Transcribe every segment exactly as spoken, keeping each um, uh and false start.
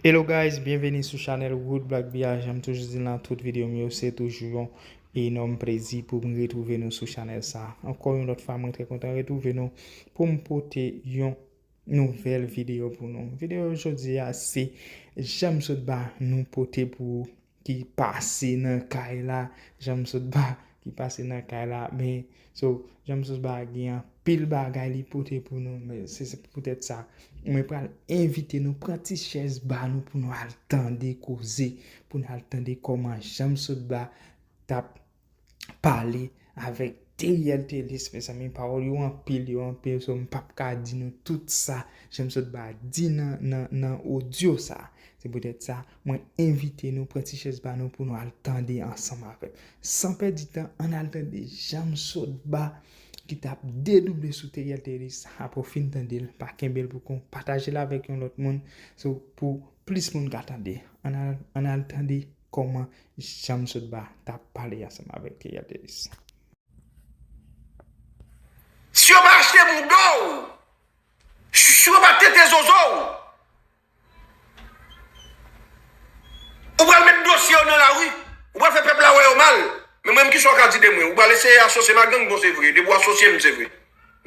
Hello guys, byenveni sou chanèl Wood Black B R. Jan m toujou di l nan tout videyo m yo, se toujou yon enòm plezi pou m retwouve nou sou chanèl sa. Ankò yon lòt fwa, mwen trè kontan retwouve nou pou m pote yon nouvèl videyo pou nou. Videyo jodi a se jan m sot ba nou pote pou ou ki pase nan kay la, jan m sot ba ki pase nan kay la, men so jan m sot ba gen anpil bagay li pote pou nou, men se se poutèt sa mwen pral envite nou pran ti chèz ba nou pou nou al tande koze, pou nou al tande kòman jan m sot ba t ap pale avèk Teriel Thelis, mezanmi, pawòl yo anpil, yo anpil, so m p ap ka di nou tout sa jan m sot ba di nan, nan, nan odyo sa. Se poutèt sa, mwen envite nou pran ti chèz ba nou pou nou al tande ansanm avè m. San pèdi tan, ann al tande jan m sot ba ki t ap dedouble sou Teriel Thelis. Apre w fin tande l, pa kenbe l pou kont ou, pataje l avèk yon lòt moun, so pou plis moun ka tande. Ann al, ann al tande kòman jan m sot ba t ap pale ansanm avèk Teriel Thelis. Si yo pa achte mouda w, si yo pa tete zozo w, ou pral met dosye yo nan lari, ou pral fè pèp la wè yo mal. Men mwen menm, kisa w ka di de mwen? Ou pral eseye asosye m ak gang? Bon, se vre, depi w asosye m, se vre.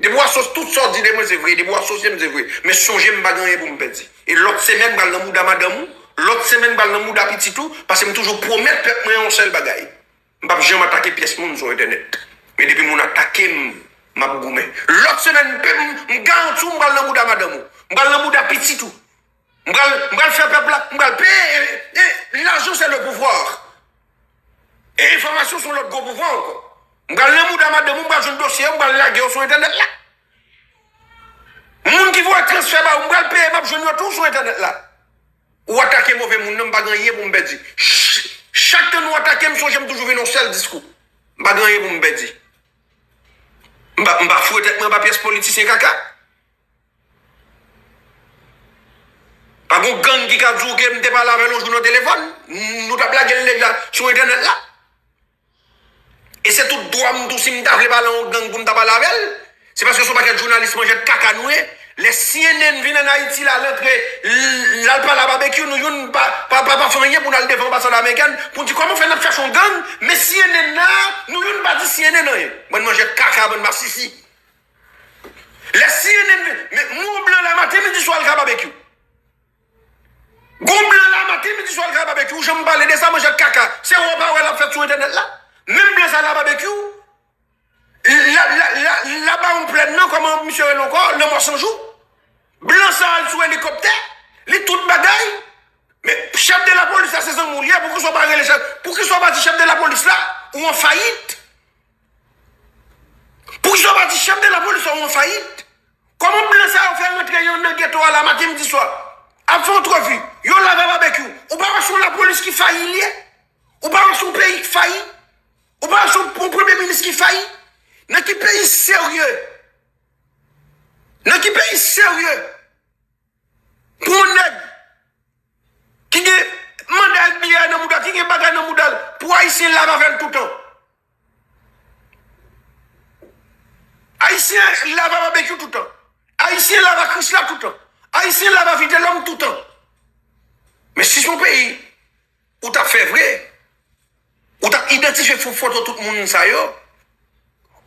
Depi w asosye, tout sa w di de mwen, se vre. Depi w asosye m, se vre. Men sonje m pa gen anyen pou m pèdi. E lòt semèn, m pral nan mouda madanm ou, lòt semèn, m pral nan mouda pitit ou, paske m toujou pwomèt pèp mwen yon sèl bagay. M p ap janm atake pyès moun sou entènèt. Men depi moun atake m, m ap goumen. Lòt semèn, m, m garanti w, m pral nan mouda madanm ou. M pral nan mouda pitit ou. M pral, m pral fè pèp la, m pral peye. E, e, l'argent, c'est le pouvoir. Et information, c'est l'autre gros pouvoir encore. M pral nan mouda madanm ou, m pral jwenn dosye yo, m pral lage yo sou entènèt la. Moun ki voye transfè ba ou, m pral peye, m ap jwenn yo tou sou entènèt la. Ou atake move moun nan, m pa gen anyen pou m pèdi. Ch-, chak tan nou atake m, sonje m toujou vin yon sèl diskou. M pa gen anyen pou m pèdi. M pa, m pa foure tèt mwen anba pyès politisyen kaka. Pa gon gang ki ka di w ke m te pale avè l yon jou nan telefòn. Nou t ap lage l deja sou entènèt la. E se tout dwa m tou, si m ta vle pale a yon gang pou m ta pale avè l. Se paske se yon pakèt jounalis manjèt kaka nou ye. Lè C N N vin ann Ayiti la, l antre, l al pale a Babekyou, nou youn pa, pa, pa, pa fè anyen pou n al devan anbasad amerikèn, pou n di kòman fè n ap chache yon gang, men C N N la, nou youn pa di C N N anyen. Bann manjèt kaka, bann masisi. Lè C N N vin, men moun blan la maten, midi, swa, al ka Babekyou. Gon blan la maten, midi, swa, al ka Babekyou, ou janm pale de sa, manjèt kaka. Se wè w pa wè l ap fèt sou entènèt la? Menm blan sa la Babekyou, la, la, la, la Bawon Plèn nan, kòman misye rele ankò? Lanmò San Jou. Blan sa al sou elikoptè, li tout bagay. Men chèf de lapolis la se zanmi w li ye, poukisa w pa rele chèf, poukisa w pa di chèf de lapolis la, ou an fayit? Poukisa w pa di chèf de lapolis la, ou an fayit? Kòman blan sa yo fè rantre yo nan geto a la maten, midi, swa? Ap fè antrevi. Yo la avè Babekyou. Ou pa wè se yon lapolis ki fayi li ye? Ou pa wè se yon peyi ki fayi? Ou pa wè se yon, yon premye minis ki fayi? Nan ki peyi serye? Nan ki peyi serye? Pou yon nèg ki gen manda F B I nan mouda, ki gen bagay nan mouda l, pou Ayisyen lave avè l toutan. Ayisyen lave a Babekyou toutan. Ayisyen lave a Krisla toutan. Ayisyen lave a Vitelhomme toutan. Men si se yon peyi ou t ap fè vre, ou t ap idantifye fo-, foto tout moun sa yo,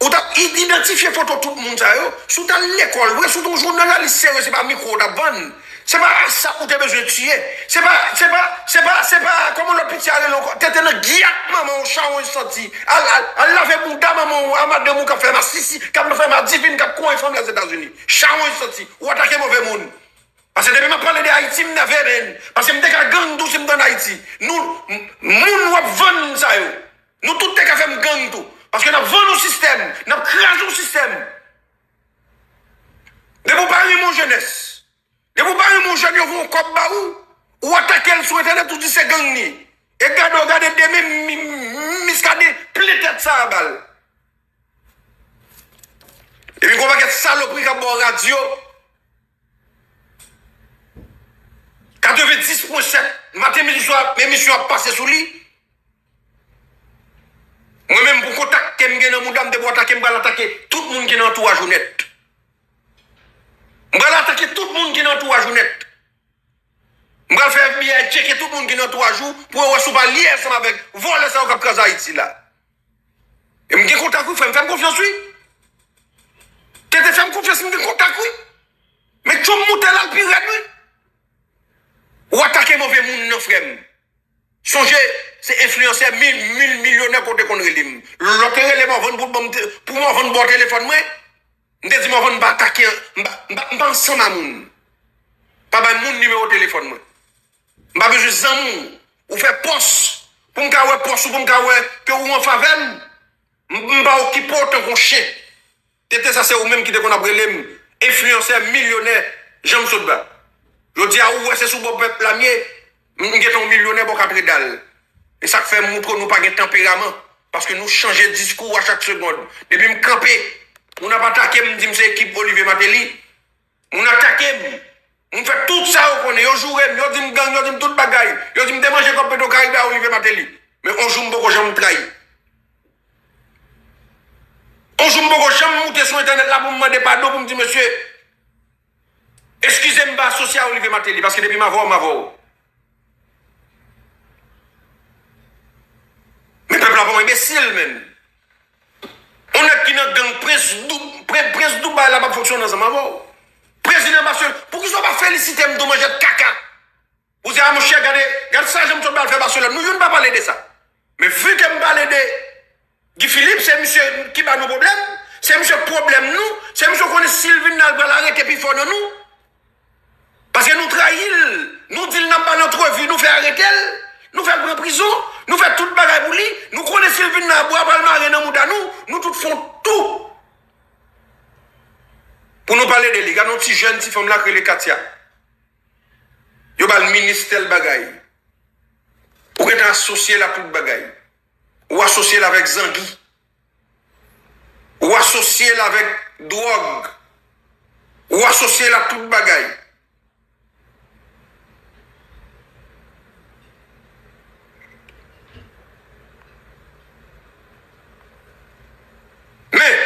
ou t ap i-, idantifye foto tout moun sa yo, si w t al lekòl vre, si w t yon jounalis serye, se pa mikwo w t ap vann. Se pa ASAP ou te bezwen tiye. Se pa, se pa, se pa, se pa, kòman lòt piti a rele ankò? Tete nan giyat manman w, chawony santi. Al, al, al lave bouda manman w a madanm ou k ap fè masisi, k ap fè madivin, k ap konyen fanm Lèzetazini. Chawony santi. Ou atake move moun. Paske depi m ap pale de Ayiti, m nève, men. Paske m te ka gang tou si m t ann Ayiti. Nou, m-, moun w ap vann sa yo. Nou tout te ka fè m gang tou. Paske n ap vann yon sistèm, n ap kraze yon sistèm. Depi w pa renmen yon jenès, depi w pa renmen yon jèn, yo voye yon kòb ba ou, ou atake l sou entènèt, ou di se gang li ye. E gade w gade demen, mi-, mi-, Miskaden plen tèt sa a bal. Epi gon pakèt salopri k ap ba w radyo. Katrevenndis pwen sèt, maten, midi, swa, emisyon ap pase sou li. Mwen menm, pou kontak ke m gen nan mouda m, depi w atake m, m pral atake tout moun ki nan antouraj ou nèt. M pral atake tout moun ki nan antouraj ou nèt. M pral fè FBI tcheke tout moun ki nan antouwaj ou pou yo wè si w pa lye ansanm avèk vòlè sa yo k ap kraze Ayiti la. E m gen kontak wi, frè m, fè m konfyans wi. Tete, fè m konfyans, m gen kontak wi. Men Trump moute l al pi rèd wi. Ou atake move moun nan, frè m. Sonje, se enfliyansè mil, mil milyonè kote konn rele m. Lò te rele Morvan pou, pou Morvan ba w telefòn mwen, m te di Morvan m pa atake, m pa, m pa, m pa ansanm a moun. Pa bay moun nimewo telefòn mwen. M pa bezwen zanmi w. Ou fè pòs pou m ka wè pòs ou, pou m ka wè ke ou an favè m. M, m pa okipe w tankou yon chen. Tete, sa se ou menm ki te konn ap rele m enfliyansè, milyonè, jan m sot ba. Jodi a, ou wè se sou bò pèp la m ye, m gentan yon milyonè bò Katredal. E sa k fè m montre nou pa gen tanperaman, paske nou chanje diskou a chak segonn. Depi m kanpe, moun ap atake m, di m se ekip Olivier Martelly. Moun atake m. Moun fè tout sa yo konnen. Yo joure m, yo di m gang, yo di m tout bagay. Yo di m te manje kòb Petro Caribe a Olivier Martelly. Men on jou m poko janm trayi. On jou m poko janm moute sou entènèt la pou m mande padon, pou m di mesye, eskize m, m pa asosye a Olivier Martelly, paske depi m avè w, m avè w. Men pèp la pa yon enbesil, menn. On nèg ki nan gang, prens Dou-, pre-, prens Dubai la p ap fonksyone ansanm avè w. Prezidan Barcelone, poukisa w pa felisite m tou, manjèt kaka? Ou di, a monchè, gade, gade sa jan m sot ba l fè Barcelone. Nou youn pa pale de sa. Men vi ke m pale de Guy Philippe, se misye ki ba nou pwoblèm, se misye k pwoblèm nou, se misye w konnen si l vin la, l pral arete pi fò nan nou. Paske nou trayi l, nou di l n ap ba l antrevi, nou fè arete l, nou fè l pran prizon, nou fè tout bagay pou li, nou konnen si l vin la, bwa pral mare nan mouda nou, nou tout fè w tou pou nou pale de li. Gade yon ti jèn ti fanm la k rele Katia. Yo ba l minis tèl bagay. Ou gentan asosye l ak tout bagay. Ou asosye l avèk zangi. Ou asosye l avèk dwòg. Ou asosye l ak tout bagay. Men,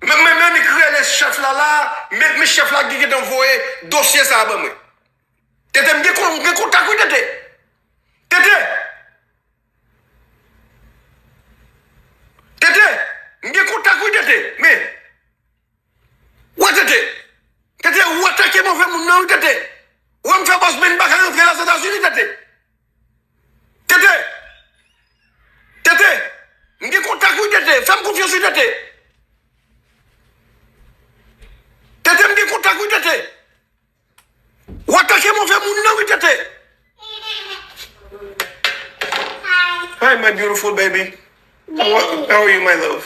men, men, men, men, rele chèf la la, men, men chèf la ki gentan voye dosye sa a ban mwen. Tete, m gen kon-, m gen kontak wi, Tete. Tete! Tete! M gen kontak wi, Tete. Men, wè, Tete. Tete, ou atake move moun nan wi, Tete. Ou wè m fè bòs men m pa ka rantre Lèzetazini, Tete. Tete! Tete! M gen kontak wi, Tete. Fè m konfyans wi, Tete. Tete, m gen kontak wi, Tete. Ou atake move moun nan wi, Tete. Hi, my beautiful baby. How are, how are you, my love?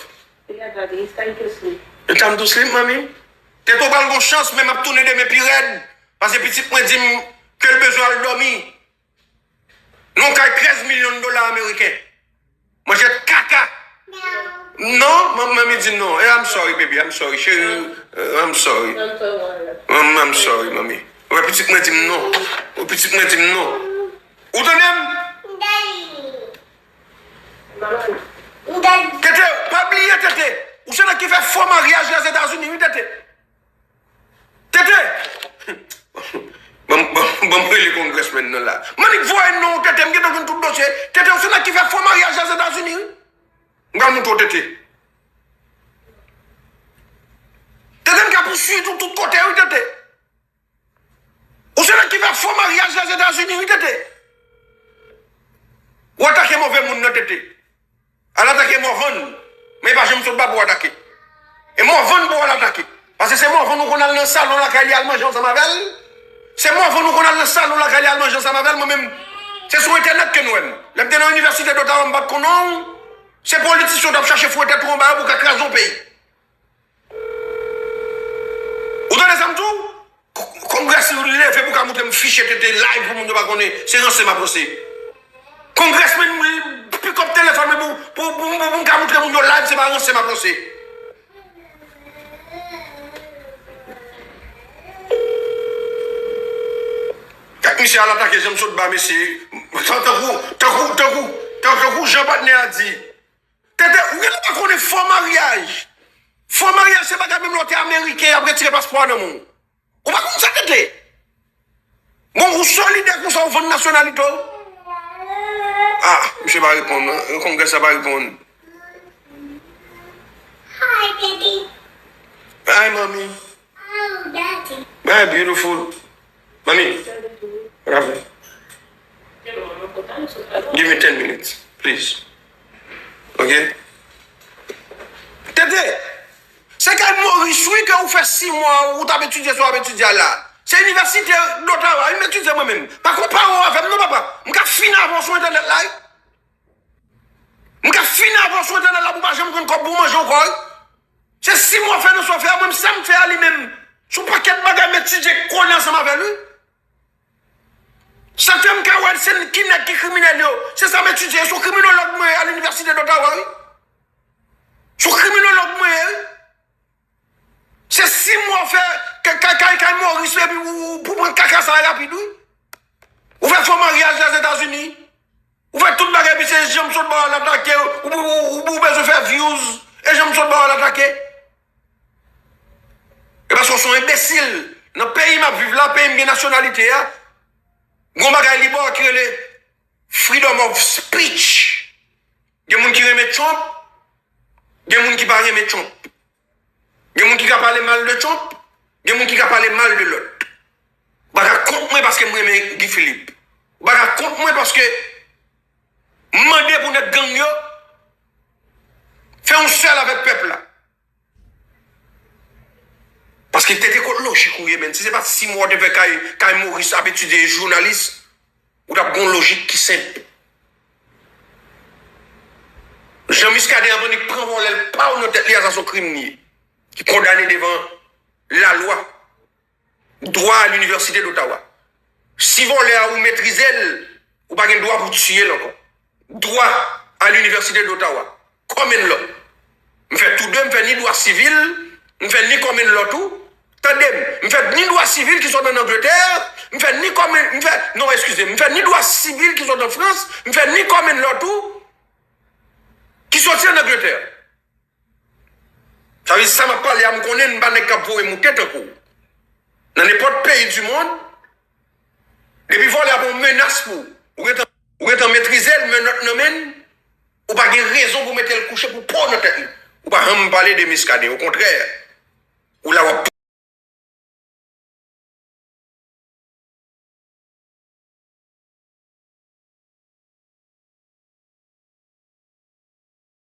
Yeah, daddy, it's time to sleep. It's time to sleep, mami? Tete, ou pral gon chans, men m ap tounen demen pi rèd. Paske pitit mwen di m ke l bezwen al dòmi. Nan yon kay trèz milyon dola ameriken. Manjèt kaka. Non, man-, manmi di non. Eh, I'm sorry, baby. I'm sorry, cheri. Eh, I'm sorry. I'm, I'm sorry, manmi. Wè, pitit mwen di m non. Wè, pitit mwen di m non. Ou tande m? Tete, pa bliye, Tete. Ou se nèg ki fè fo maryaj Lèzetazini, wi, Tete. Tete! Ban m, ban m, ban m rele congressman nan la. M annik voye non w, Tete, m gentan jwenn tout dosye. Tete, ou se nèg ki fè fo maryaj Lèzetazini, wi. M pral montre w, Tete. Tete, m ka pouswiv ou tout kote, wi, Tete. Ou se nèg ki fè fo maryaj Lèzetazini, wi, Tete. Ou atake move moun nan, Tete. Al atake Morvan. Men e pa janm sot ba pou w atake. E Morvan pou w al atake. Paske se Morvan ou konn al nan salon lakay li al manje ansanm avè l. Se Morvan ou konn al nan salon lakay li al manje ansanm avè l. Mwen menm, se sou entènèt ke nou wè m. Lè m te nan Inivèsite d'Ottawa, m pa t konnen w. Se politisyen w t ap chache foure tèt ou anba yo pou w ka kraze yon peyi. Ou tande sa m di w? Kongrès leve pou ka montre m fiche Tete live pou moun yo pa konnen se ranse m ap ranse. Kongrès mwen pick up telefòn mwen pou, pou, pou, pou, pou m ka montre moun yo live se pa ranse m ap ranse. Gad misye al atake jan m sot ba mesye. Tan-, tankou, tankou, tankou, tan-, tankou jan patnè a di. Tete, ou genlè pa konnen fo maryaj. Fo maryaj se bagay menm lè w te ameriken, y ap retire paspò a nan men w. Ou pa konn sa, Tete? Bon, ou solidè konsa, ou vann nasyonalite w? Ah, misye pa reponn, non. Kongrè sa pa reponn. Hi, mommy. Hi, beautiful. Mommy, what happened? Give me ten minutes, please. Ok? Tete, se kay Moris, wi, ke ou fè sis mwa, ou t ap etidye sa w ap etidye a la. Se inivèsite Ottawa, wi, m etidye mwen menm. Pa konpare w avè m, non, papa. M ka fin avè w sou entènèt la, wi. M ka fin avè w sou entènèt la pou w pa janm konn kòb pou w manje ankò, wi. Se sis mwa w fè nan sa w fè a, mwen, sa m fè a li menm. Se yon pakèt bagay m etidye konnen ansanm avè l, wi. Sa k fè m ka wè se ki nèg ki kriminèl yo. Se sa m etidye. Se yon kriminolog mwen ye a Linivèsite d'Ottawa, wi. Se yon kriminolog mwen ye, wi. Se sis mwa w fè kay, kay, kay, kay Moris, epi ou, ou, pou pran kaka sa a rapid, wi. Ou fè fo maryaj Lèzetazini. Ou fè tout bagay, epi se jan m sot ba w a l atake, ou, ou, ou, ou, ou bezwen fè views, e jan m sot ba w a l atake. E paske w se yon enbesil. Nan peyi m ap viv la, peyi m gen nasyonalite a, gon bagay li ba w ki rele freedom of speech. Gen moun ki renmen Trump, gen moun ki pa renmen Trump. Gen moun ki ka pale mal de Trump, gen moun ki ka pale mal de lòt. Ou pa ka kont mwen paske m renmen Guy Philippe. Ou pa ka kont mwen paske m mande pou nèg gang yo fè yon sèl avèk pèp la. Paske te te kot lojik ou ye, menn. Si se pa t sis mwa w te fè kay, kay Moris ap etidye jounalis, ou t ap gon lojik ki senp. Jan Muscadin ap annik pran vòlè l pa w nan tèt li a, sa se yon krim li ye. Ki kondane devan lalwa. Dwa a Linivèsite d'Ottawa. Si vòlè a ou metrize l, ou pa gen dwa pou tiye l ankò. Dwa a Linivèsite d'Ottawa. Common law. M fè tou de, m fè ni dwa sivil, m fè ni common law tou. Tande m, m fè ni dwa sivil ki sot ann Angletè, m fè ni common, m fè, non, eskize m, m fè ni dwa sivil ki sot an Frans, m fè ni common law tou, ki soti ann Angletè. Sa vle di sa m ap pale a, m konnen n pa nèg k ap voye moute tankou w. Nan nenpòt peyi di mond, depi vòlè a pa yon menas pou ou, ou gentan, ou gentan metrize l, menòt nan men l, ou pa gen rezon pou mete l kouche pou po nan tèt li. Ou pa janm pale de Muscadin, okontrè, ou la w ap